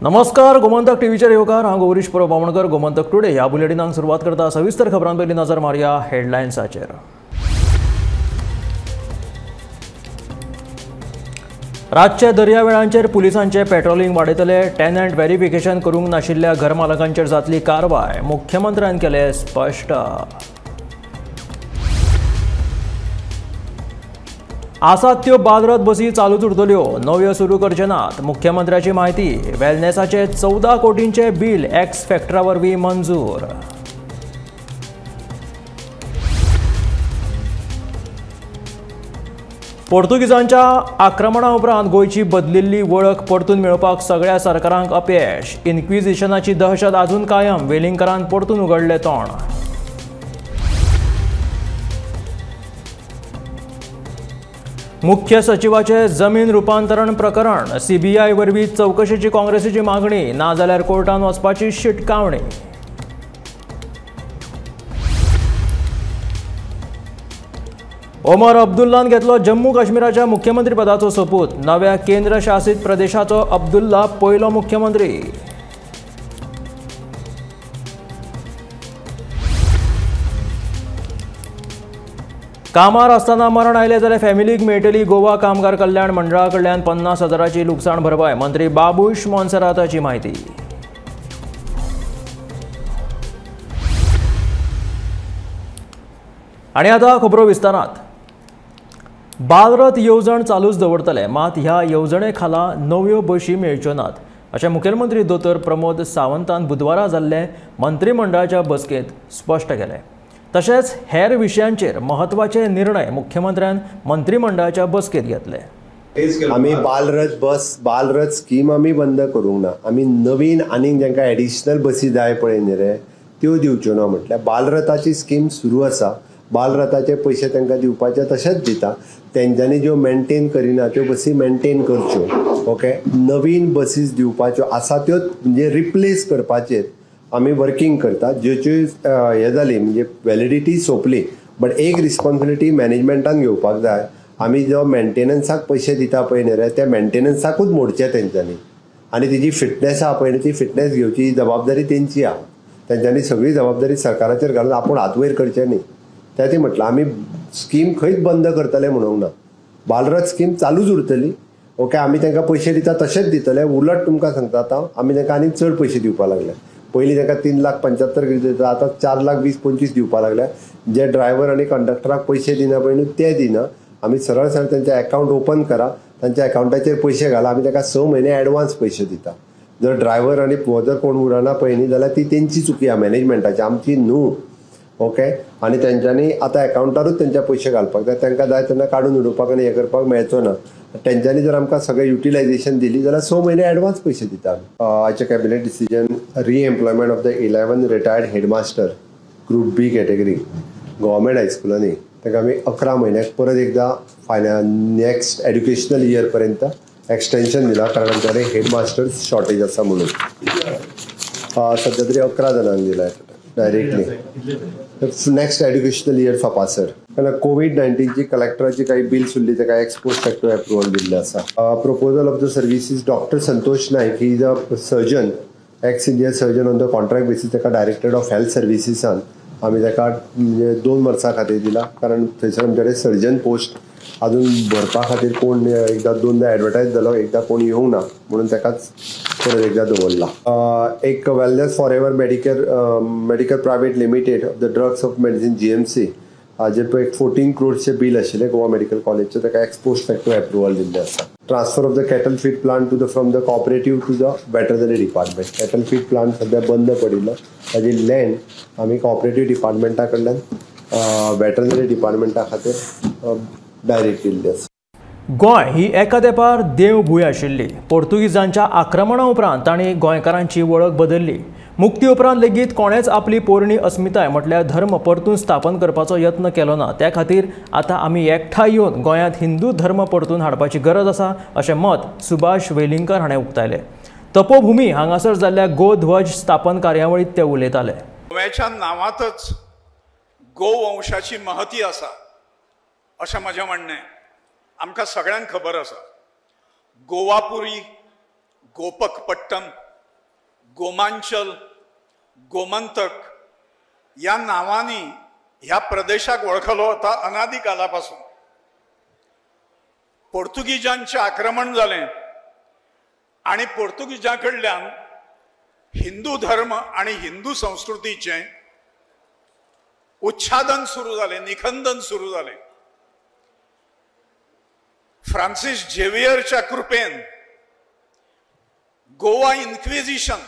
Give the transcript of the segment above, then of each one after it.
नमस्कार, गोमंतक टीव्हीचेर येवकार. हांव गौरीश परब बामणकर. गोमंतक टुडे ह्या बुलेटिनाक सुरवात करता. सविस्तर खबरां पयलीं नजर मारया हेडलायन्साचेर. रातच्या दर्यावेळांचेर पुलिसांचे पेट्रोलिंग वाडयतले. टेनंट व्हेरिफिकेशन करूंक नाशिल्ल्या घरमालकांचेर जातली कारवाय, मुख्यमंत्र्यान केलें स्पश्ट. आसात त्यो बालरथ बसी चालूच उरतल्यो, नव्यो सुरू करचे नात, मुख्यमंत्र्याची म्हायती. वेलनेसाचे 14 कोटींचे बिल एक्स फॅक्टरा वरवीं मंजूर. पोर्तुगीजांच्या आक्रमणा उपरांत गोंयची बदलिल्ली वळख परतून मेळोवपाक सगळ्या सरकारांक अपयश. इन्क्विजिशनाची दहशत अजून कायम, वेलिंगकारान परतून उगडलें तोंड. मुख्य सचिवाचे जमीन रुपांतरण प्रकरण, सीबीआय वरवीं चवकशेची काँग्रेसीची मागणी, नाजाल्यार कोर्टान वचपाची शिटकावणी. ओमर अब्दुल्लान घेतलो जम्मू काश्मीराच्या मुख्यमंत्रीपदाचो सोपूत. नव्या केंद्रशासित प्रदेशाचो अब्दुल्ला पयलो मुख्यमंत्री. कामार आसतना मरण आयलें जाल्यार फॅमिलीक मेळटली गोवा कामगार कल्याण मंडळा कडल्यान 50,000ची लुकसाण भरपाय, मंत्री बाबूश मोन्सेराताची म्हायती. आनी आतां खबरो विस्तारांत. बालरथ येवजण चालूच दवरतले, मात ह्या येवजणे खाला नव्यो बशी मेळच्यो नात, अशें मुखेलमंत्री दोतोर प्रमोद सावंतान बुधवारा जाल्ले मंत्रीमंडळाच्या बसकेंत स्पश्ट केलें. तशेंच हेर विशयांचेर म्हत्वाचे निर्णय मुख्यमंत्र्यान मंत्रीमंडळाच्या बसकेंत घेतले. आमी बालरथ बस, बालरथ स्कीम आमी बंद करूंक ना. आमी नवीन आनीक जांकां एडिशनल बसी जाय पळय न्ही रे, त्यो दिवच्यो ना. म्हटल्यार बालरथाची स्कीम सुरू आसा. बालरथाचे पयशे तांकां दिवपाचे तशेंच दिता. तेंच्यांनी ज्यो मेनटेन करिना त्यो बसी मेनटेन करच्यो. ओके, नवीन बसीस दिवपाच्यो आसा त्यो म्हणजे रिप्लेस करपाचेर आमी वर्किंग करता. ज्योच्यो हें जाली म्हणजे व्हॅलिडिटी सोंपली, बट एक रिस्पॉन्सिबिलिटी मॅनेजमेंटान घेवपाक जाय. आमी जो मेंटेनन्साक पयशे दिता पळय न्ही रे, त्या मेंटेनन्साकूच मोडचे तेंच्यांनी, आनी तेजी फिटनेस आहा पळय न्ही, ती फिटनेस घेवची जबाबदारी तेंची आहा. तेंच्यांनी सगळी जबाबदारी सरकाराचेर घालून आपूण हात वयर करचें न्ही. त्या ती म्हटलां आमी स्कीम खंयच बंद करतले म्हणूंक ना. बालरथ स्कीम चालूच उरतली. ओके, आमी तांकां पयशे दिता तशेंच दितले. उलट तुमकां सांगता आतां आमी तांकां आनीक चड पयशे दिवपाक लागले. पयलीं तांकां 3,75,000 कितें दिता, आतां 4,20,000-25 दिवपाक लागल्या. जे ड्रायव्हर आनी कंडक्टराक पयशे दिना पळय न्हू ते दिना. आमी सरळ सरळ तेंचे एकावंट ओपन करा, तांच्या एकावंटाचेर पयशे घाला. आमी तांकां 6 म्हयने एडवान्स पयशे दिता. जर ड्रायव्हर आनी जर कोण उरना पळय न्ही जाल्यार ती तेंची चुकी आहा, मॅनेजमेंटाची, आमची न्हू. ओके, आनी तेंच्यांनी आतां एकावंटारूच तेंच्या पयशे घालपाक जाय. तांकां जाय तेन्ना काडून उडोवपाक आनी हें करपाक मेळचो ना. तेंच्यांनी जर आमकां सगळें युटिलायझेशन दिली जाल्यार 6 म्हयने एडवान्स पयशे दिता. आयचे cabinet decision, reemployment of the 11 retired headmaster group B category government हायस्कुलांनी तांकां आमी 11 म्हयन्याक परत एकदां फायनल नेक्स्ट एड्युकेशनल इयर पर्यंत एक्सटेन्शन दिलां, कारण आमच्या कडेन हेडमास्टर्स शॉर्टेज आसा म्हणून. सद्या तरी 11 जाणांक दिला डायरेक्टली नेक्स्ट एड्युकेशनल इयर सोंपासर. कारण कोवीड 19ची कलेक्टराची काही बिल्स उरली ताका एक्सपोस्ट फॅक्टो एप्रुवल दिल्लें आसा. Proposal of the services, doctor Santosh Naik, he is a surgeon, ex Indian surgeon on the contract basis. ताका डायरेक्टर ऑफ हेल्थ सर्विसीसान आमी ताका म्हणजे 2 वर्सां खातीर दिला, कारण थंयसर आमच्या कडेन सर्जन पोस्ट अजून भरपा खातीर कोण एकदां 2दा एडवर्टायज जालो, एकदां कोण येवंक ना म्हणून ताकाच परत एकदां दवरला. एक wellness for ever medical private limited of the drugs of medicine GMC हाजेर पळय 14 क्रोर्सचें बील आशिल्लें गोवा मेडिकल कॉलेजचें, ताका एक्सपोस्ट फॅक्टो एप्रुवल दिल्लें आसा. Transfer of the cattle feed plant to the from the cooperative to the veterinary department. Cattle feed plant सद्या बंद पडिल्लो, ताजी लँड आमी कॉपरेटीव डिपार्टमेंटा कडल्यान वेटरनरी डिपार्टमेंटा खातीर डायरेक्ट दिल्ली आसा. गोंय ही एका तेंपार देवभूंय आशिल्ली. पोर्तुगीजांच्या आक्रमणा उपरांत तांणी गोंयकारांची वळख बदल्ली. मुक्ती उपरांत लेगीत कोणेच आपली पोरणी अस्मिताय म्हटल्यार धर्म परतून स्थापन करपाचो यत्न केलो ना. त्या खातीर आतां आमी एकठांय येवन गोंयांत हिंदू धर्म परतून हाडपाची गरज आसा, अशें मत सुभाष वेलिंगकर हाणें उक्तायलें. तपोभूमी हांगासर जाल्ल्या गोध्वज स्थापन कार्यावळींत ते उलयताले. गोव्याच्या नांवांतच गोवंशाची महती आसा अशें म्हजें म्हणणें. आमकां सगळ्यांक खबर आसा, गोवापुरी, गोपकपट्टम, गोमांचल, गोमंतक ह्या नांवांनी ह्या प्रदेशाक वळखलो वता अनादी कालापासून. पोर्तुगीजांचें आक्रमण जालें आनी पोर्तुगीजां कडल्यान हिंदू धर्म आनी हिंदू संस्कृतीचें उच्छादन सुरू जालें, निखंदन सुरू जालें. फ्रांसीस झेवियरच्या कृपेन गोवा इन्क्विजिशन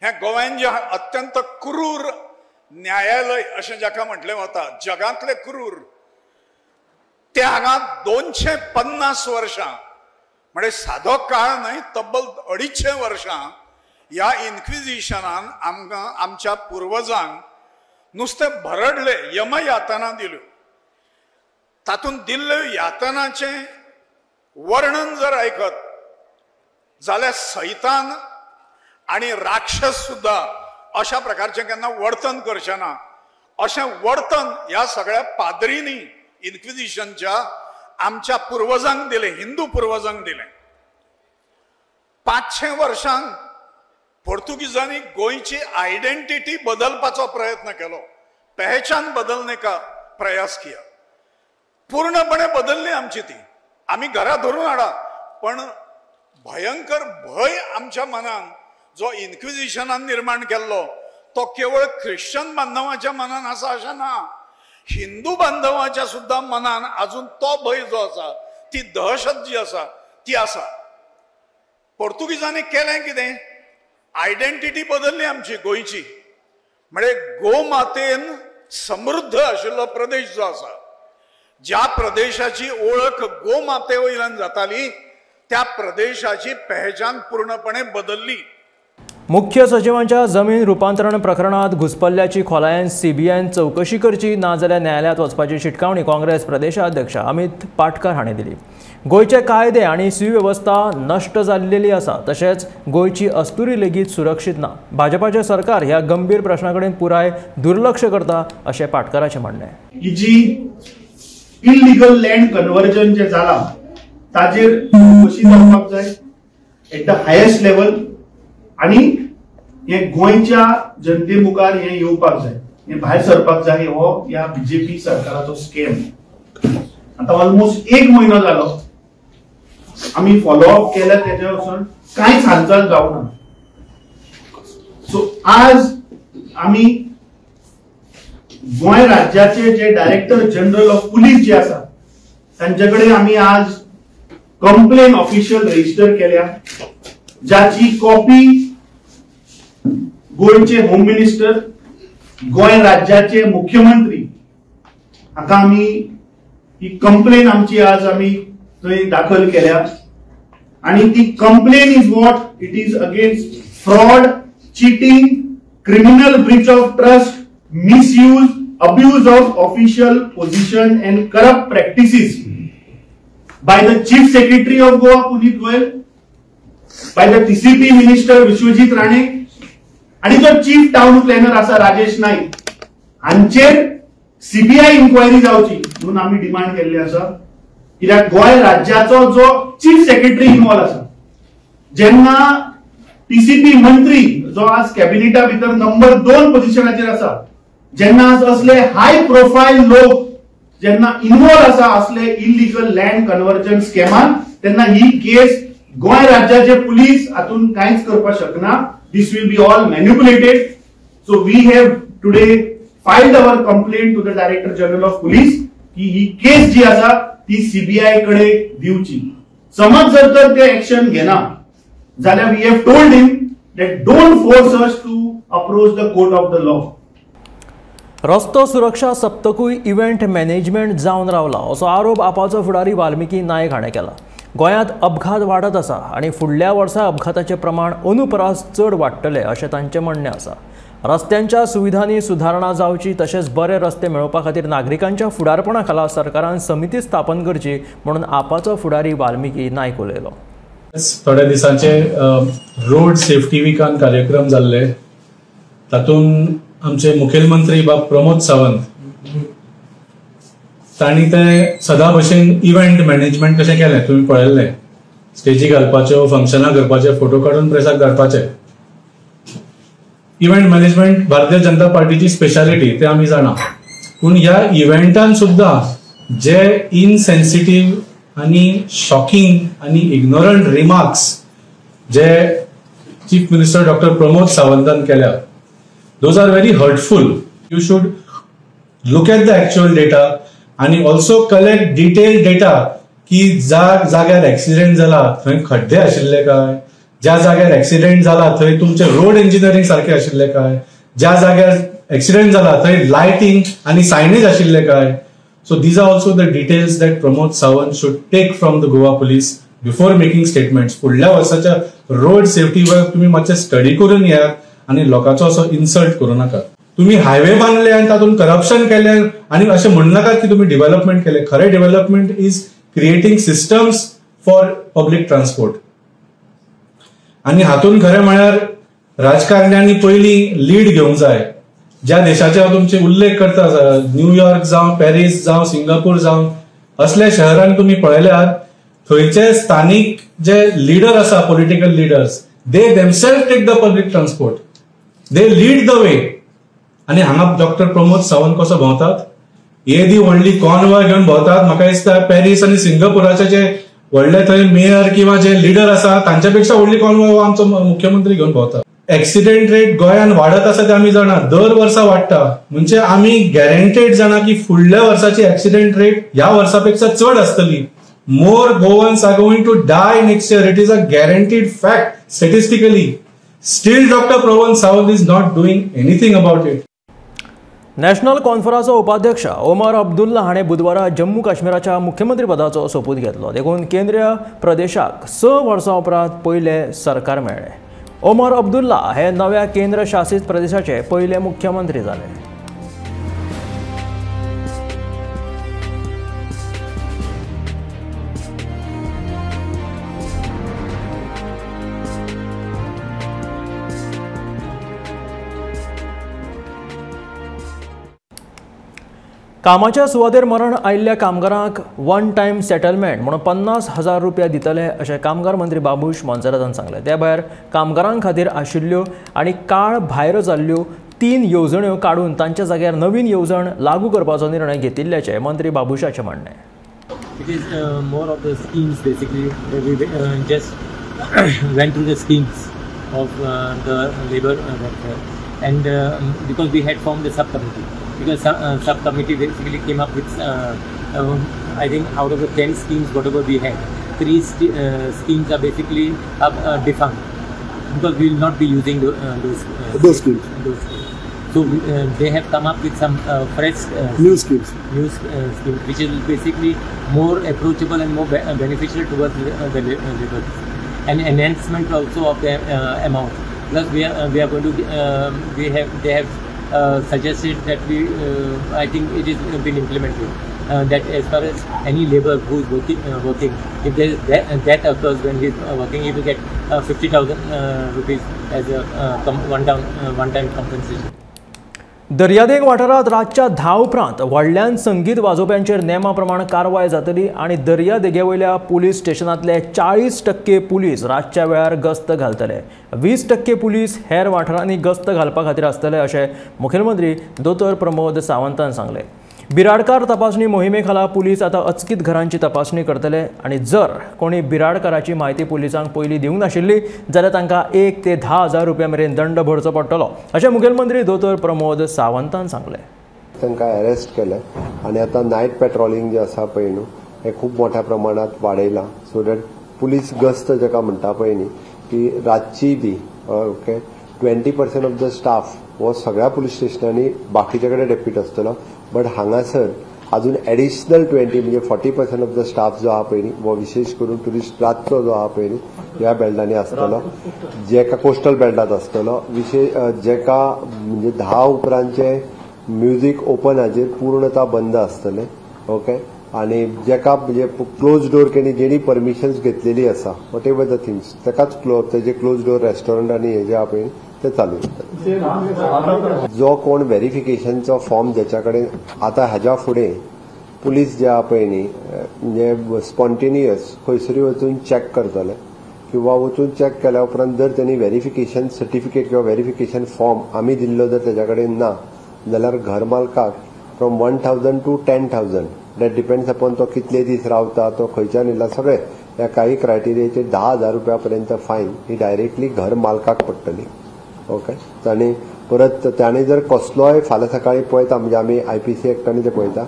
हें गोव्यान जें अत्यंत क्रूर न्यायालय अशें जाका म्हटलें वता, जगांतलें क्रूर, ते हांगा 250 वर्सां, म्हणजे सादो काळ न्हय, तब्बल 250 वर्सां ह्या इन्क्विजिशनान आमकां, आमच्या पुर्वजांक नुस्तें भरडले, यमयातना दिल्यो. तातूंत दिल्ल्यो यातनाचें वर्णन जर आयकत जाल्यार सैतान आनी राक्षस सुद्दां अशा प्रकारचें केन्ना वर्तन करचें ना, अशें वर्तन ह्या सगळ्या पाद्रींनी इन्क्विजिशनच्या आमच्या पुर्वजांक दिलें, हिंदू पुर्वजांक दिलें. 500 वर्सांक पोर्तुगीजांनी गोंयची आयडेंटिटी बदलपाचो प्रयत्न केलो, पहचान बदलने का प्रयास किया. पूर्णपणे बदलली आमची ती, आमी घरा धरून हाडा, पण भयंकर भंय आमच्या मनान जो इन्क्विजिशनान निर्माण केल्लो तो केवळ ख्रिश्चन बांधवाच्या मनान आसा अशें ना, हिंदू बांधवाच्या सुद्दां मनान अजून तो भंय जो आसा, ती दहशत जी आसा ती आसा. पोर्तुगीजांनी केलें कितें, आयडेंटिटी बदलली आमची गोंयची, म्हणजे गोमातेन समृद्ध आशिल्लो प्रदेश जो आसा, ज्या प्रदेशाची ओळख गोमाते वयल्यान जाताली त्या प्रदेशाची पहचान पूर्णपणे बदलली. मुख्य सचिवांच्या जमीन रुपांतरण प्रकरणात घुसपल्ल्याची खोलायेन सीबीआयन चवकशी करची, नाजाल्यार न्यायालयांत वचपाची शिटकावणी काँग्रेस प्रदेशाध्यक्ष अमित पाटकर हांणी दिली. गोंयचे कायदे आनी सुवेवस्था नश्ट जाल्लेली आसा, तशेंच गोंयची अस्तुरी लेगीत सुरक्षीत ना. भाजपाचें सरकार ह्या गंभीर प्रश्ना कडेन पुराय दुर्लक्ष करता अशें पाटकराचें म्हणणें. ही जी इलिगल लँड कन्वर्जन जें जालां ताजेर चवकशी जावपाक जाय एट the highest level, आनी हे गोंयच्या जनते मुखार हे येवपाक जाय, हे भायर सरपाक जाय. हो ह्या बीजेपी सरकाराचो स्कॅम. आतां ऑलमोस्ट 1 म्हयनो जालो आमी फॉलोअप केल्या, तेच्या वचून कांयच हालचाल जावना. सो आज आमी गोंय राज्याचे जे डायरेक्टर जनरल ऑफ पुलीस जे आसा तांचे कडेन आमी आज कंप्लेन ऑफिशियल रजिस्टर केल्या, ज्याची कॉपी गोंयचे होम मिनिस्टर, गोंय राज्याचे मुख्यमंत्री हाका आमी ही कंप्लेन आमची आज आमी थंय दाखल केल्या. आनी ती complain is what it is against fraud, cheating, criminal breach of trust, misuse, abuse of official position and corrupt practices by the Chief Secretary of Goa Puneet Goyal, by the TCP Minister Vishwajit Rane, आणि जो chief town planner आसा राजेश नाईक हांचेर CBI enquiry जावची म्हणून आमी demand केल्ली आसा. कित्याक गोंय राज्याचो जो चीफ सेक्रेटरी इन्वॉल्व आसा, जेन्ना टीसीपी मंत्री जो आज कॅबिनेटा भितर नंबर 2 पोझिशनाचेर आसा, जेन्ना आज असले हाय प्रोफायल लोक जेन्ना इन्वॉल्व आसा असले इलिगल लँड कन्वर्जन स्कॅमान, तेन्ना ही केस गोंय राज्याचे पुलीस हातून कांयच करपाक शकना. This will be all manipulated. So we have today filed our complaint to the Director General of Police की ही केस जी आसा ती सीबीआय कडे दिवची. समज जर तर ते एक्शन घेना जाल्यार we have told him that don't force us to approach the court of the law. रस्तो सुरक्षा सप्तकूय इव्हेंट मॅनेजमेंट जावन रावला असो आरोप आपाचो फुडारी वाल्मिकी नायक हाणें केला. गोंयांत अपघात वाडत आसा आनी फुडल्या वर्सा अपघाताचें प्रमाण अंदू परस चड वाडटलें अशें तांचें म्हणणें आसा. रस्त्यांच्या सुविधांनी सुदारणा जावची तशेंच बरे रस्ते मेळोवपा खातीर नागरिकांच्या फुडारपणा खाला सरकारान समिती स्थापन करची म्हणून आपाचो फुडारी वाल्मिकी नायक उलयलो. थोड्या दिसांचे रोड सेफ्टी विकान कार्यक्रम जाल्ले, तातूंत आमचे मुखेलमंत्री बाब प्रमोद सावंत तांणी ते सदां भशेन इव्हेंट मॅनेजमेंट कशें केलें तुमी पळयल्लें, स्टेजी घालपाच्यो, फंक्शनां करपाचे, फोटो काडून प्रेसाक धाडपाचे. इव्हेंट मॅनेजमेंट भारतीय जनता पार्टीची स्पेशालिटी, ते आमी जाणा. पूण ह्या इव्हेंटान सुद्दां जे इनसेन्सिटीव आनी शॉकिंग आनी इग्नोरंट रिमार्क्स जे चीफ मिनिस्टर डॉक्टर प्रमोद सावंतान केल्या, those are very hurtful. You should look at the actual data आनी ऑल्सो कलेक्ट डिटेल डेटा की ज्या जाग्यार एक्सिडेंट जाला थंय खड्डे आशिल्ले काय, ज्या जाग्यार एक्सिडेंट जाला थंय तुमचे रोड इंजिनियरिंग सारखे आशिल्ले काय, ज्या जाग्यार एक्सिडेंट जाला थंय लायटींग आनी सायनेज आशिल्ले काय. So these are also the details that Pramod Sawant should take from the Goa police before making statements. फुडल्या वर्साच्या रोड सेफ्टीवर तुम्ही मातशें स्टडी करून येयात आनी लोकांचो असो इन्सल्ट करूं नाकात. तुम्ही हायवे बांदले आनी तातूंत करप्शन केलें आनी अशें म्हणनाकात की तुम्ही डेव्हलपमेंट केलें. खरें development is creating systems for public transport. आनी हातूंत खरें म्हळ्यार राजकारण्यांनी पयलीं लीड घेवंक जाय. ज्या देशाचे हांव तुमचे उल्लेख करता, न्यूयॉर्क जावं, पॅरीस जावं, सिंगापूर जावं, असल्या शहरांत तुमी पळयल्यार थंयचे स्थानीक जे लिडर आसा, political leaders, they themselves take the public transport, they lead the way. आनी हांगा डॉक्टर प्रमोद सावंत कसो भोंवतात, येदी व्हडली कॉन्वॉय घेवन भोंवतात. म्हाका दिसता पॅरीस आनी सिंगापुराचे जे व्हडले थंय मेयर किंवा जे लिडर आसा तांच्या पेक्षा व्हडली कॉन्वॉय आमचो मुख्यमंत्री घेवन भोंवता. एक्सिडेंट रेट गोंयांत वाडत आसा ते आमी जाणा, दर वर्सा वाडटा. म्हणजे आमी गॅरंटेड जाणा की फुडल्या वर्साची एक्सिडेंट रेट ह्या वर्सा पेक्षा चड आसतली. More Goans are going to die next year. It is a guaranteed fact statistically. Still Doctor Pramod Sawant is not doing anything about it. National कॉन्फरन्सचो उपाध्यक्ष ओमर अब्दुल्ला हाणें बुधवारा जम्मू काश्मीराच्या मुख्यमंत्रीपदाचो सोपूत घेतलो. देखून केंद्रीय प्रदेशाक 6 वर्सां उपरांत पयलें सरकार मेळ्ळें. ओमर अब्दुल्ला हे नव्या केंद्र शासित प्रदेशाचे पयले मुख्यमंत्री जाले. कामाच्या सुवातेर मरण आयिल्ल्या कामगारांक वन टायम सेटलमेंट म्हणून 50,000 रुपया दितले अशें कामगार मंत्री बाबूश मोन्सेरातान सांगलें. त्या भायर कामगारां खातीर आशिल्ल्यो आनी काळ भायर जाल्ल्यो 3 येवजण्यो काडून तांच्या जाग्यार नवीन येवजण लागू करपाचो निर्णय घेतिल्ल्याचें मंत्री बाबूशाचें म्हणणें. It is more of the schemes basically. We just went through the schemes of the labor welfare, and because we had formed the subcommittee. Because subcommittee basically came up with, I think out of the 10 schemes whatever we had, 3 schemes are basically defunct because we will not be using those schemes. Those schemes. So they have come up with some fresh new schemes, which is basically more approachable and more beneficial towards the labor, and enhancement also of the amount. Plus we are going to they have suggested that we I think it is been implemented that as far as any labor who is working, if there is death occurs when he is working, he will get 50,000 rupees as a one time compensation. दर्यादेग वाठारांत रातच्या 10 उपरांत व्हडल्यान संगीत वाजोवप्यांचेर नेमा प्रमाण कारवाय जातली आनी दर्यादेगे वयल्या पुलीस स्टेशनांतले 40% पुलीस रातच्या वेळार गस्त घालतले, 20% पुलीस हेर वाठारांनी गस्त घालपा खातीर आसतले अशें मुखेलमंत्री दोतोर प्रमोद सावंतान सांगलें. बिराडकार तपासणी मोहिमे खाला पुलीस आतां अचकीत घरांची तपासणी करतले आनी जर कोणी बिराडकाराची म्हायती पुलिसांक पयलीं दिवंक नाशिल्ली जाल्यार तांकां 1 ते 10,000 रुपया मेरेन दंड भरचो पडटलो अशें मुखेलमंत्री दोतोर प्रमोद सावंतान सांगलें. तांकां अरेस्ट केले आनी आतां नायट पेट्रोलिंग जें आसा पळय न्हू हें खूब मोठ्या प्रमाणांत वाडयलां, सो that police गस्त जाका म्हणटा पळय न्ही की रातची बी ओके 20% ऑफ the staff हो सगळ्या पुलीस स्टेशनांनी बाकीच्या कडेन डेप्यूट आसतलो, बट हांगासर अजून एडिशनल 20 म्हणजे 40% ऑफ the staff जो आहा पळय न्ही हो विशेष करून ट्युरिस्ट रातचो जो आहा पळय न्ही ह्या बेल्टांनी आसतलो, जेका कोस्टल बेल्टांत आसतलो, विशेष जेका म्हणजे 10 उपरांतचे म्युजीक ओपन हाजेर पूर्णता बंद आसतलें ओके. आनी जेका म्हणजे क्लोज डोर केणी जेणी परमिशन्स घेतलेली आसा what ever the things ताकाच तेजे क्लोज डोर रेस्टॉरंट आनी हे जे आहा पळय ते चालू उरतले. जो कोण व्हेरिफिकेशनचो फॉर्म ज्याच्या कडेन आतां हाज्या फुडें पुलीस जे आहा पळय न्ही म्हणजे स्पॉन्टेनियस खंयसरूय वचून चॅक करतले किंवा वचून चॅक केल्या उपरांत जर त्यांनी व्हेरिफिकेशन सर्टिफिकेट किंवा व्हेरिफिकेशन फॉर्म आमी दिल्लो जर तेज्या कडेन ना जाल्यार घर मालकाक from 1,000 to 10,000 that depends upon तो कितले दीस रावता, तो खंयच्यान येयला, सगळे ह्या काही क्रायटेरियाचेर 10,000 रुपया पर्यंत फायन ही डायरेक्टली घर मालकाक पडटली. ओके, आनी परत ताणें जर कसलोय फाल्यां सकाळीं पळयता म्हणजे आमी IPC एक्टान ते पळयता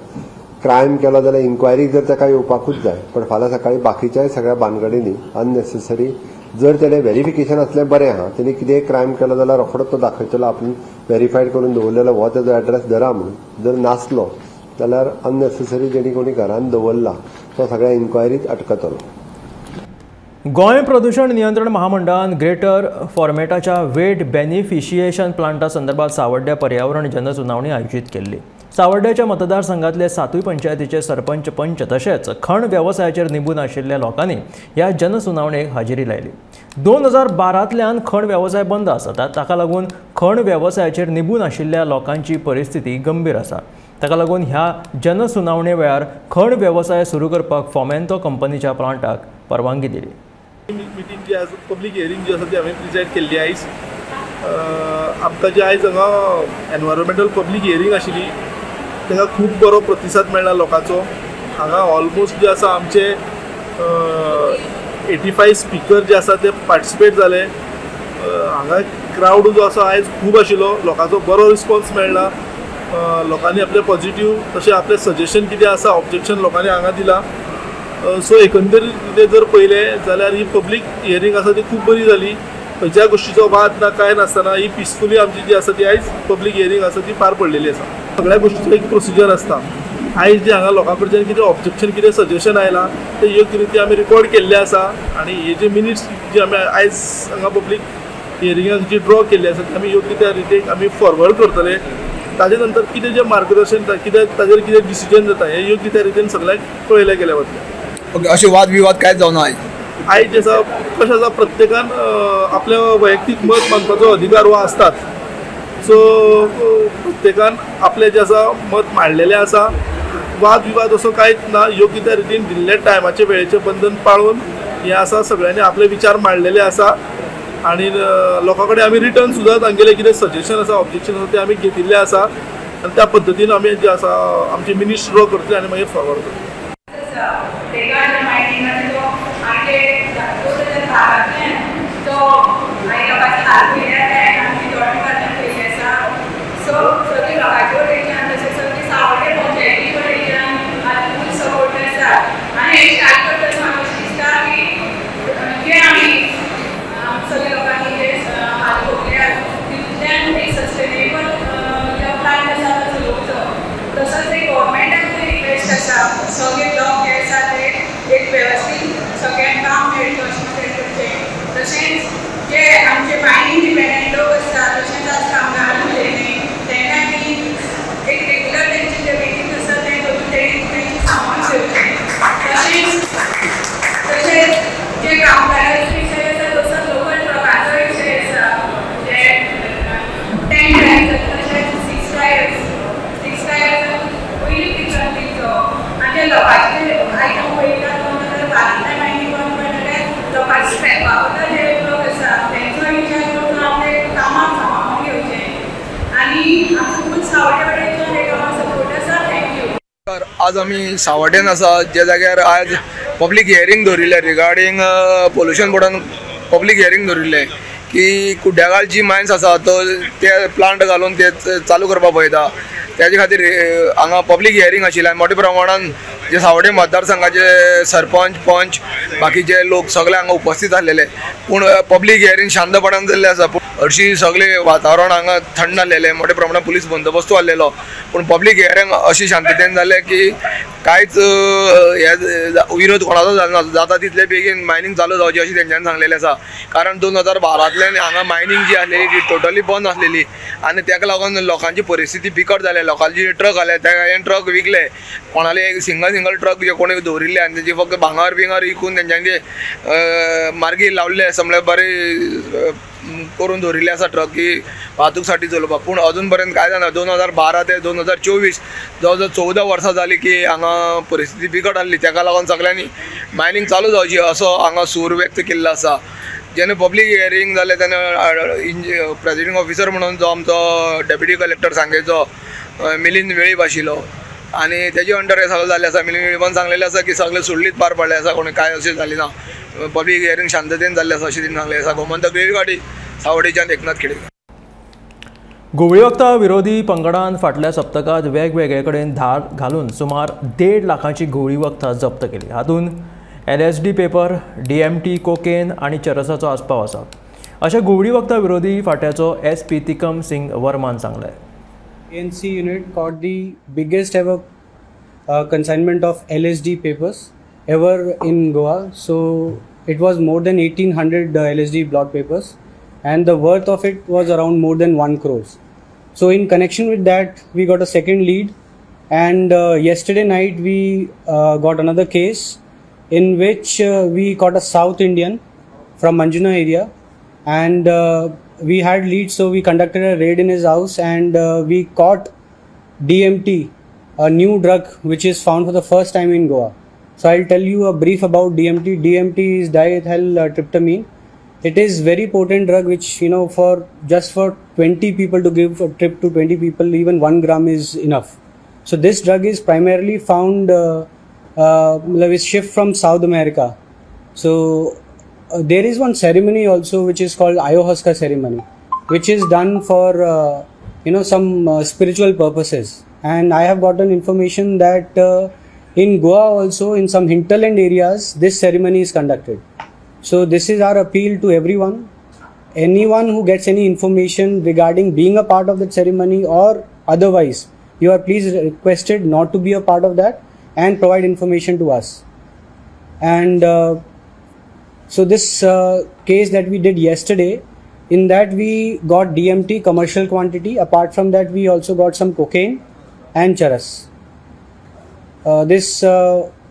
क्रायम केलो जाल्यार इन्क्वायरीक जर ताका येवपाकूच जाय, पण फाल्यां सकाळीं बाकीच्याय सगळ्या भानगडींनी अननेसेसरी जर तेणें व्हेरिफिकेशन आसलें बरें आहा, तेणी कितेंय क्रायम केलो जाल्यार रोखडोच तो दाखयतलो आपूण व्हेरीफायड करून दवरलेलो हो तेजो एड्रेस धरा म्हणून. जर नासलो जाल्यार अननेसेसरी जेणी कोणी घरान दवरला तो सगळ्या इन्क्वायरीत अटकतलो. गोंय प्रदूषण नियंत्रण महामंडळान ग्रेटर फॉर्मेटाच्या वेट बेनिफिशिएशन प्लांटा संदर्भात सावड्ड्या पर्यावरण जनसुनावणी आयोजीत केल्ली. सावड्ड्याच्या मतदारसंघातले 7 पंचायतीचे सरपंच, पंच तशेंच खण वेवसायाचेर निबून आशिल्ल्या लोकांनी ह्या जनसुनावणेक हाजेरी लायली. 2012तल्यान खण वेवसाय बंद आसा, ताका लागून खण वेवसायाचेर निबून आशिल्ल्या लोकांची परिस्थिती गंभीर आसा. ताका लागून ह्या जनसुनावणे वेळार खण वेवसाय सुरू करपाक फॉमेंतो कंपनीच्या प्लांटाक परवानगी दिली. मिटींग जी आसा, पब्लीक हियरींग जी आसा ती हांवें प्रिजायड केल्ली आयज. आमकां जे आयज हांगा एनवायरोमेंटल पब्लीक हियरींग आशिल्ली ताका खूब बरो प्रतिसाद मेळ्ळा लोकांचो. हांगा ऑलमोस्ट जे आसा आमचे 85 स्पिकर जे आसा ते पार्टिसिपेट जाले. हांगा क्रावड जो आसा आयज खूब आशिल्लो, लोकांचो बरो रिस्पॉन्स मेळ्ळा. लोकांनी आपले पॉझिटिव्ह तशें आपलें सजेशन कितें आसा, ऑब्जेक्शन लोकांनी हांगा दिलां. सो एकंदरीत कितें जर पळयलें जाल्यार ही पब्लीक हियरींग आसा ती खूब बरी जाली. खंयच्या गोश्टीचो वाद ना कांय नासतना ही पिसफुली आमची जी आसा ती आयज पब्लीक हियरींग आसा ती पार पडलेली आसा. सगळ्या गोश्टीचो एक प्रोसिजर आसता. आयज जे हांगा लोकां कडच्यान कितें ऑब्जेक्शन कितें सजेशन आयलां तें योग्य रितीन आमी रिकॉर्ड केल्लें आसा आनी हे जे मिनिट्स जे आमी आयज हांगा पब्लीक हियरिंगाक जी ड्रॉ केल्ली आसा ती आमी योग्य त्या रितीन आमी फॉरवर्ड करतले. ताजे नंतर कितें जें मार्गदर्शन कितें ताजेर कितें डिसिजन जाता हें योग्य त्या रितीन सगळ्यांक पळयलें गेलें वतलें. ओके, अशें वाद विवाद कांयच जावना आयज? आयज आसा कशें आसा, प्रत्येकान आपलें वैयक्तीक मत मांडपाचो अधिकार हो आसताच. सो प्रत्येकान आपलें जें आसा मत मांडलेलें आसा. वाद विवाद असो कांयच ना. योग्य त्या रितीन दिल्ल्या टायमाचें वेळेचें बंधन पाळून हें आसा सगळ्यांनी आपले विचार मांडलेले आसा आनी लोकां कडेन आमी रिटर्न सुद्दां तांगेलें कितें सजेशन आसा, ऑब्जेक्शन आसा तें आमी घेतिल्लें आसा आनी त्या पद्दतीन आमी जें आसा आमचे मिनिट्स ड्रॉ करतले आनी मागीर फॉरवर्ड करतले. आज आमी सावड्डेन आसा, ज्या जाग्यार आज पब्लीक हियरींग दवरिल्लें रिगार्डींग पोल्युशन बोर्डान पब्लीक हियरींग दवरिल्लें की कुड्ड्यागाळ जी मायन्स आसा तो ते प्लांट घालून ते चालू करपाक पळयता. तेजे खातीर हांगा पब्लीक हियरींग आशिल्लें आनी मोठ्या प्रमाणान जे सावड्डे मतदारसंघाचे सरपंच, पंच, बाकीचे लोक सगळे हांगा उपस्थित आसलेले. पूण पब्लीक हियरींग शांतपणान जाल्लें आसा. हरशीं सगळें वातावरण हांगा थंड आसलेलें, मोठ्या प्रमाणान पुलीस बंदोबस्तूय आसलेलो. पूण पब्लीक हियरींग अशी शांततेन जालें की कांयच हे विरोध कोणाचो जालो ना. जाता तितले बेगीन मायनींग चालू जावची अशें तेंच्यांनी सांगलेलें आसा. कारण 2012तल्यान हांगा मायनींग जी आसलेली ती टोटली बंद आसलेली आनी ताका लागून लोकांची परिस्थिती बिकट जाल्या. लोकांची ट्रक आले ते ट्रक विकले, कोणाले सिंगल सिंगल ट्रक जे कोणी दवरिल्ले आनी तेजी फक्त भांगर बिंगर विकून तेंच्यांनी मार्गी लावल्ले आसा. म्हणल्यार बरें करून दवरिल्ले आसा ट्रक की वाहतूक साठी चलोवपाक, पूण अजून पर्यंत कांय जायना. 2012 ते 2024 जवळ जवळ 14 वर्सां जालीं की हांगा परिस्थिती बिकट आहली. ताका लागून सगळ्यांनी मायनींग चालू जावची असो हांगा सूर व्यक्त केल्लो आसा. जेन्ना पब्लीक हियरींग जालें तेन्ना प्रेसिडींग ऑफिसर म्हणून जो आमचो डेप्युटी कलेक्टर सांगेचो मिलिंद वेळीप आशिल्लो आनी तेजे अंडर हें सगळें जाल्लें आसा. मिलिंद वेळीपान सांगलेलें आसा की सगळें सुरळीत पार पडलें आसा, कोणी कांय अशें जालें ना, पब्लीक हियरींग शांततेन जाल्लें आसा अशें तेणी सांगलें आसा. गोमंतक रेलगाडी सावडेच्यान एकनाथ खेडेकर. घुंवळी वखदां विरोधी पंगडान फाटल्या सप्तकांत वेगवेगळे कडेन धाड घालून सुमार 1.5 लाखांची घुंवळी वखदां जप्त केली. हातूंत LSD paper, DMT, cocaine आनी चरसाचो आस्पाव आसा अशें घुंवळी वखदां विरोधी फांट्याचो SP Tikam Singh वर्मान सांगलें. ANC unit caught the biggest ever consignment of LSD papers ever in Goa. So it was more than 1800 LSD blot papers and the worth of it was around more than 1 crore. So in connection with that, we got a second lead, and yesterday night we got another case in which we caught a South Indian from Manjuna area, and we had leads, so we conducted a raid in his house and we caught DMT, a new drug which is found for the first time in Goa. So I'll tell you a brief about DMT. DMT is diethyltryptamine. It is very potent drug which, you know, for just for 20 people to give a trip to 20 people, even 1 gram is enough. So this drug is primarily found, is shipped from South America. So there is one ceremony also which is called ayahuasca ceremony, which is done for some spiritual purposes. And I have gotten information that in Goa also, in some hinterland areas, this ceremony is conducted. So this is our appeal to everyone. Anyone who gets any information regarding being a part of that ceremony or otherwise, you are please requested not to be a part of that and provide information to us. And so this case that we did yesterday, in that we got DMT commercial quantity. Apart from that, we also got some cocaine and charas. This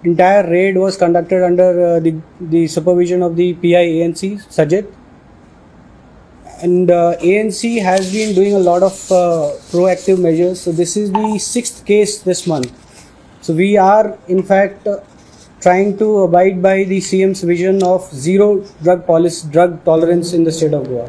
entire raid was conducted under the supervision of the PI ANC, Sajid. And ANC has been doing a lot of proactive measures. So this is the 6th case this month. So we are in fact trying to abide by the CM's vision of zero drug policy, drug tolerance in the state of Goa.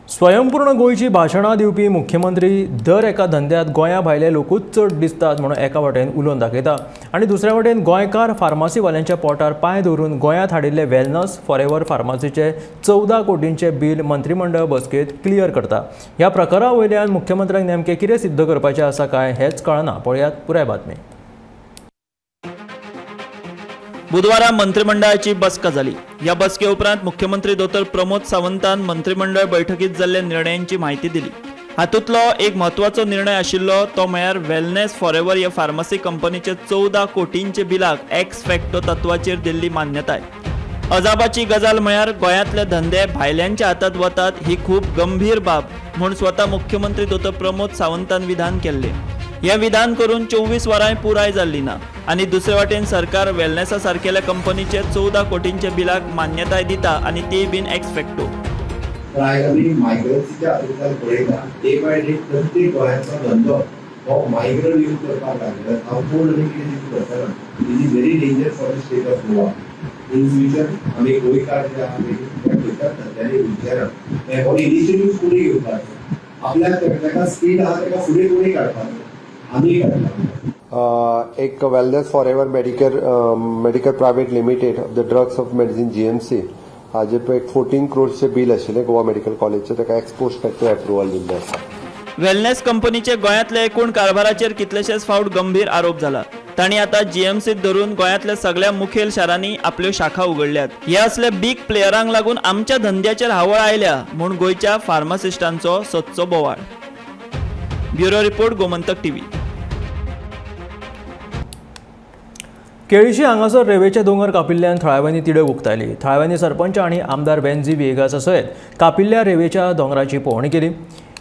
स्वयंपूर्ण गोंयची भाशणां दिवपी मुख्यमंत्री दर एका धंद्यांत गोंया भायले लोकूच चड दिसतात म्हणून एका वाटेन उलोवन दाखयता आनी दुसऱ्या वाटेन गोंयकार फार्मासीवाल्यांच्या पोटार पांय दवरून गोंयांत हाडिल्ले वेलनस फॉरएवर फार्मासीचे 14 कोटींचे बील मंत्रिमंडळ बसकेंत क्लियर करता. ह्या प्रकारा वयल्यान मुख्यमंत्र्यांक नेमकें कितें सिद्ध करपाचें आसा काय हेंच कळना. पळयात पुराय बातमी. बुधवारा मंत्रिमंडळाची बसका जाली. ह्या बसके उपरांत मुख्यमंत्री दोतोर प्रमोद सावंतान मंत्रिमंडळ बैठकीत जाल्ल्या निर्णयांची म्हायती दिली. हातूंतलो एक म्हत्वाचो निर्णय आशिल्लो तो म्हळ्यार वेलनेस फॉरएवर ह्या फार्मासी कंपनीचे 14 कोटींचे बिलाक एक्स फॅक्टो तत्वाचेर दिल्ली मान्यताय. अजाबाची गजाल म्हळ्यार गोंयांतले धंदे भायल्यांच्या हातांत वतात ही खूब गंभीर बाब म्हूण स्वता मुख्यमंत्री दोतोर प्रमोद सावंतान विधान केल्लें. हें विधान करून 24 वरांय पुराय जाल्ली ना आनी दुसरे वाटेन सरकार वेलनेसा सारकेल्या कंपनीचे 14 कोटींचे बिलाक मान्यताय दिता आनी ती बीन एक्स फॅक्टो. आयज आमी मायग्रन्सीच्या हातूंतल्यान पळयता डे बाय डे प्रत्येक गोंयांतलो धंदो हो मायग्रंट यूज करपाक लागला. हांव कोण आनी कितें दिसूं करतना it is very danger for the state of Goa. In future आमी गोंयकार जे आहा त्या खंयच्याच धंद्यांनी वयचे ना. हो इनिशिएटीव फुडें घेवपाचो, आपल्याक ताका स्किल आहा ताका फुडें कोणी काडपाचो, आमी काडला. एक wellness for ever medical private limited of the drugs of medicine GMC हाजे पळय एक 14 क्रोर्सचें बील आशिल्लें गोवा मेडिकल कॉलेजचें, ताका एक्सपोस्ट फॅक्टो एप्रुवल दिल्लें आसा. वेलनेस कंपनीचे गोंयांतल्या एकूण कारभाराचेर कितलेशेच फावट गंभीर आरोप जाला. तांणी आतां जीएमसीत धरून गोंयांतल्या सगळ्या मुखेल शारांनी आपल्यो शाखा उगडल्यात. हे असले बीग प्लेयरांक लागून आमच्या धंद्याचेर हावळ आयल्या म्हूण गोंयच्या फार्मासिस्टांचो सदचो बोवाळ. Bureau report, Gomantak TV. Quelossim हांगासर रेवेचे दोंगर कापिल्ल्यान थळाव्यांनी तिडक उक्तायली. थळाव्यांनी सरपंच आनी आमदार वेन्झी व्हिएगासा सयत कापिल्ल्या रेवेच्या दोंगराची पळोवणी केली.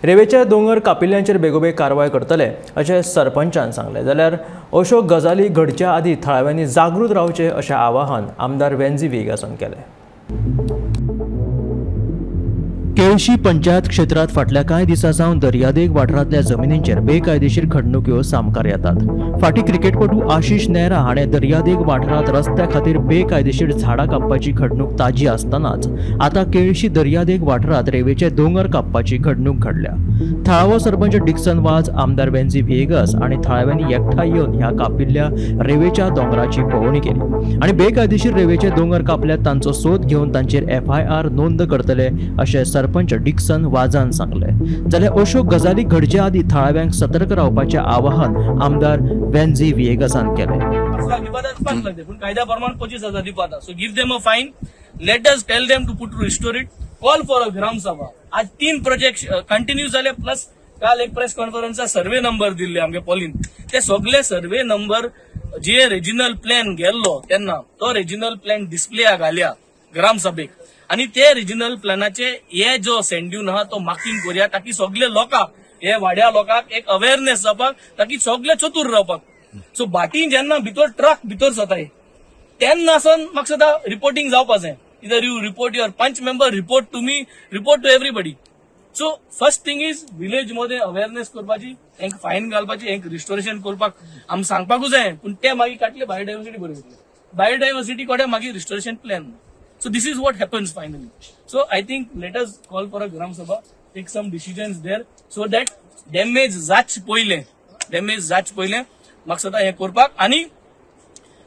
रेवेचे दोंगर कापिल्ल्यांचेर बेगोबेग कारवाय करतले अशें सरपंचान सांगलें. जाल्यार अश्यो गजाली घडच्या आदीं थळाव्यांनी जागृत रावचें अशें आवाहन आमदार वेन्झी व्हिएगासान केलें. केळशी पंचायत क्षेत्रांत फाटल्या कांय दिसां सावन दर्यादेग वाठारांतल्या जमिनींचेर बेकायदेशीर खडणुक्यो सामकार येतात. फाटीं क्रिकेटपटू आशिष नेहरा हाणें दर्यादेग वाठारांत रस्त्या खातीर बेकायदेशीर झाडां कापपाची घडणूक ताजी आसतनाच आतां केळशी दर्यादेग वाठारांत रेंवेचे दोंगर कापपाची घडणूक घडल्या. थळावो सरपंच डिक्सन वाज, आमदार वेन्झी व्हिएगस आनी थळाव्यांनी एकठांय येवन ह्या कापिल्ल्या रेंवेच्या दोंगराची पळोवणी केली आनी बेकायदेशीर रेंवेचे दोंगर कापल्यात तांचो सोद घेवन तांचेर एफआयआर नोंद करतले अशें सरपंच डिक्सन वाजान सांगले. जाल्यार अश्यो गजाली घडचे आदीं थळाव्यांक सतर्क रावपाचें आवाहन आमदार वेन्झी व्हिएगसान केलें. पूण कायद्या प्रमाण 25,000 दिवपाक. So give them a fine, let us tell them to put to restore it, call for a gram sabha. आज 3 प्रोजेक्ट कंटिन्यू जाले, प्लस काल एक प्रेस कॉन्फरन्सा सर्वे नंबर दिल्ले आमगे पॉलीन, ते सगळे सर्वे नंबर जे रिजिनल प्लॅन गेल्लो तेन्ना तो रिजिनल प्लॅन डिस्प्लेया घालया ग्राम सभेक आनी ते रिजिनल प्लॅनाचे हे जो सँड्यून आहा तो मार्किंग करुया ताकी सगळे लोकांक हे वाड्या लोकांक एक अवेअरनेस जावपाक, ताकी सगळे चतूर रावपाक. सो भाटी जेन्ना भितर ट्रक भितर जाताय तेन्ना सावन म्हाका सदां रिपोर्टिंग जावपा जाय. Either you report your panch member, report to me, report to everybody. So first thing is village मध्ये अवेअरनेस करपाची, हेंक फायन घालपाची, हेंक रिस्टोरेशन करपाक आमी सांगपाकूच जाय. पूण ते मागीर काडले बायोडायवर्सिटी बरी जातली, बायोडायवर्सिटी कडेन मागीर restoration plan. So this is what happens finally. So I think let us call for a gram sabha, take some decisions there so that damage जाच पयलें, डॅमेज जाच पयलें म्हाका सदां हें करपाक. आनी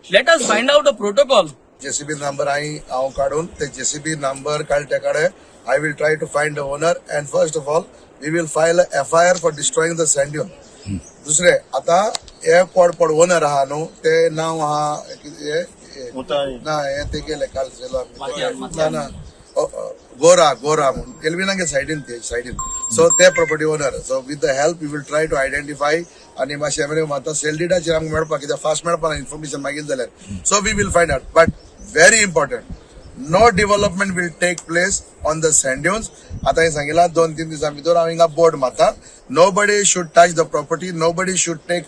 let us find out a protocol. JCB number I हांव काडून ते जेसीबी नंबर काडटे कडेन I will try to find the owner and first of all we will file a FIR for destroying the sand dune. दुसरे आता हे कोण पड owner आहा न्हू ते नांव आहा ना हे ते गेले काल ना ना गोरा गोरा म्हणून केल्विनागे सायडीन ते सायडीन. सो ते property owner, so with the help we will try to identify आनी मातशें आतां सेल डिटाचेर आमकां मेळपाक कित्याक फास्ट मेळपाक ना इन्फॉर्मेशन मागीर जाल्यार. So we will find out, but very important, no development will take place on the sand dunes. आतां हें सांगिलां 2-3 दिसां भितर हांव हिंगा बोर्ड मारता. Nobody should touch the property, nobody should take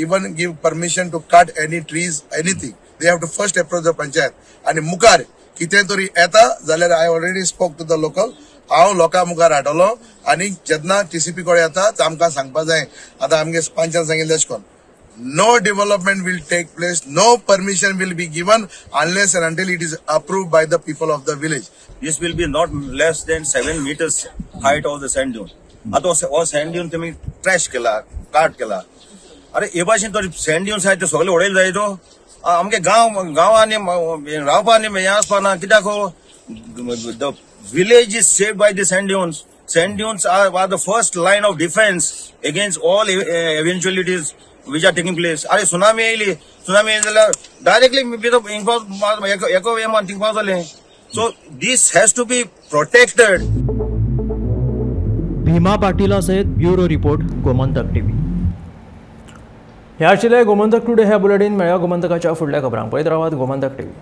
even give permission to cut any trees, anything. They have to first approach the panchayat. आनी मुखार कितें तरी येता जाल्यार I already spoke to the local, हांव लोकां मुखार हाडटलो आनी जेन्ना टीसीपी कडेन येता आमकां सांगपा जाय. आतां आमगे पंचान सांगिल्लें तशें करून no development will take place, no permission will be given unless and until it is approved by the people of the village. This will be not less than 7 meters height of the sand dune. आता हो sand dune तुम्ही trash केला, काट केला, अरे हे भाशेन तो sand dunes आहात ते सगळे उडयले जाय तो आमगे गांव गांवांनी रावपा न्ही हें आसपा ना कित्याक the village is saved by the sand dunes. Sand dunes are the first line of defense against all eventualities which are taking place. अरे सुनामी येयली, सुनामी येयली जाल्यार डायरेक्टली एको हें थिंग पावतलें. So this has to be protected. Bhima पाटीला सयत bureau report, Gomantak TV. हे आशिल्लें Gomantak today ह्या बुलेटीन. मेळया गोमंतकाच्या फुडल्या खबरांक. पळयत रावात गोमंतक टीव्ही.